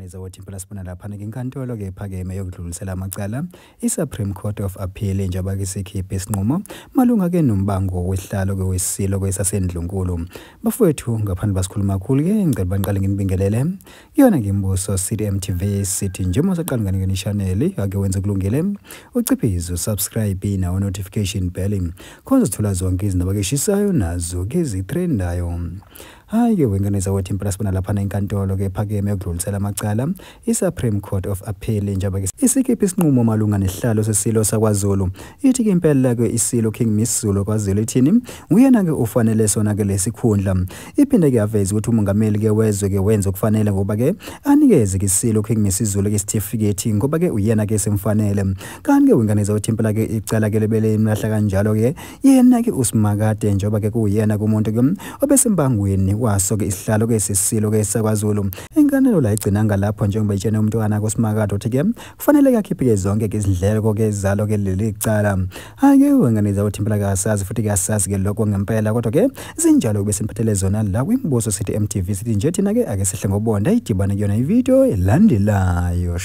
Wengane zawothi impela sibona laphana ke inkantolo ke ephakeme yokudlulisela amacala i-Supreme Court of Appeal njengoba ke sikhiphe isinqumo malunga ke nombango wesihlalo ke wesilo ke sasendlunkulu. Bafowethu, ngaphandle basikhuluma kakhulu ke, ngicela baniqale nginibingelele kuyona ngembuso CDM TV. Sithi njengoba usaqala ngane ke channel, ake wenze kulungile uciphize usubscribe nawo notification bell khona uzothola zonke izindaba ke eshisayo nazo ke ezitrendayo. Hayi-ke wengane zakwethu, impela sibona laphana inkantolo ke ephakeme yokudlulisela amacala i-Supreme Court of Appeal njengoba ke isikhiphe isinqumo malunga nesihlalo sesilo sakwaZulu. Ithi-ke impela ke isilo King Misuzulu kwaZulu ithini nguyena-ke ufanele sona-ke lesikhundla. Iphinde-ke yaveza ukuthi umongameli-ke wezwe-ke wenza okufanele ngoba-ke anikeze-ke isilo King Misuzulu ke isitifiketi ngoba-ke uyena-ke semfanele. Kanti-ke wengane zakwethu, impela-ke icala-ke lebele imlahla kanjalo-ke yena-ke uSimakade njengoba-ke kuwuyena kumuntu-ke obesembangweni waso-ke isihlalo ke sesilo ke sakwaZulu. Inkanelo la igcinanga lapho njengoba itshene umntwana kuSimakade uthi-ke kufanele akhiphe-ke zonke ke izindleko ke zalo-ke leli cala. Hhayi-ke wengane zakwethu, impela kasazi futhi kasazi-ke lokho ngempela, kodwa-ke zinjalo kube simphathele zona la kwimbuso sithi MTV. Sithi nje thina-ke ake sihle ngobonda idibane kuyona ividiyo elandelayo.